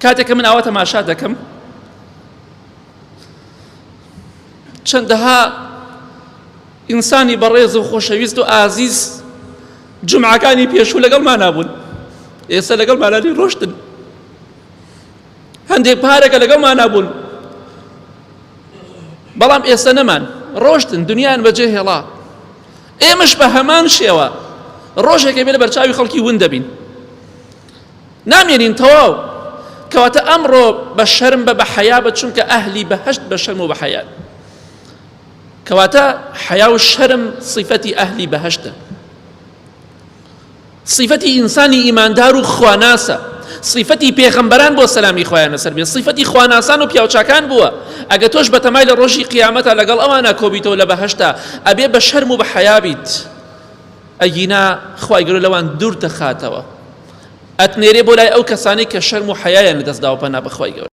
کاتێک کە من ئاوا تەماشا دەکەم چەندەها ئینسانی بەڕێز و خۆشەویست و ئازیز جمعەکانی پێشوو لەگەڵمانا بوون ئێستا لەگەڵمانانی ڕۆشتن هەندێک پارەکە لەگەڵمانا بوون بەڵام ئێستا نەمان ڕۆشتن دنیان بەجێ هێڵا ئێمەش بە هەمان شێوە ڕۆژێکە بێ لە بەرچاوی خەڵکی ون دەبین نامێنین تەواو کەواتە ئەمڕۆ بە شەرم بە بە حەیا بە چونکە ئەهلی بەهەشت بە شەرم و بە حەیان کەواتە حەیا و شەرم سیفەتی ئەهلی بەهەشتە سیفەتی ئینسانی ئیماندار و خواناسە سیفەتی پێغەمبەران بۆ سەلامی خوایان لەسەر بێ سیفەتی خواناسان و پیاوچاکان بووە ئەگە تۆش بەتەمای لە ڕۆژی قیامەتە لەگەڵ ئەوانە کۆبیتەوە لە بەهەشتا ئەبێ بە شەرم و بە حەیا بیت ئەگینا خوای گەورە لەوان دوور دەخاتەوە ئەتنێرێ بۆ لای ئەو کەسانەی کە شەرم و حەیایان لەدەست داوە پەنا بەخوای گەورە.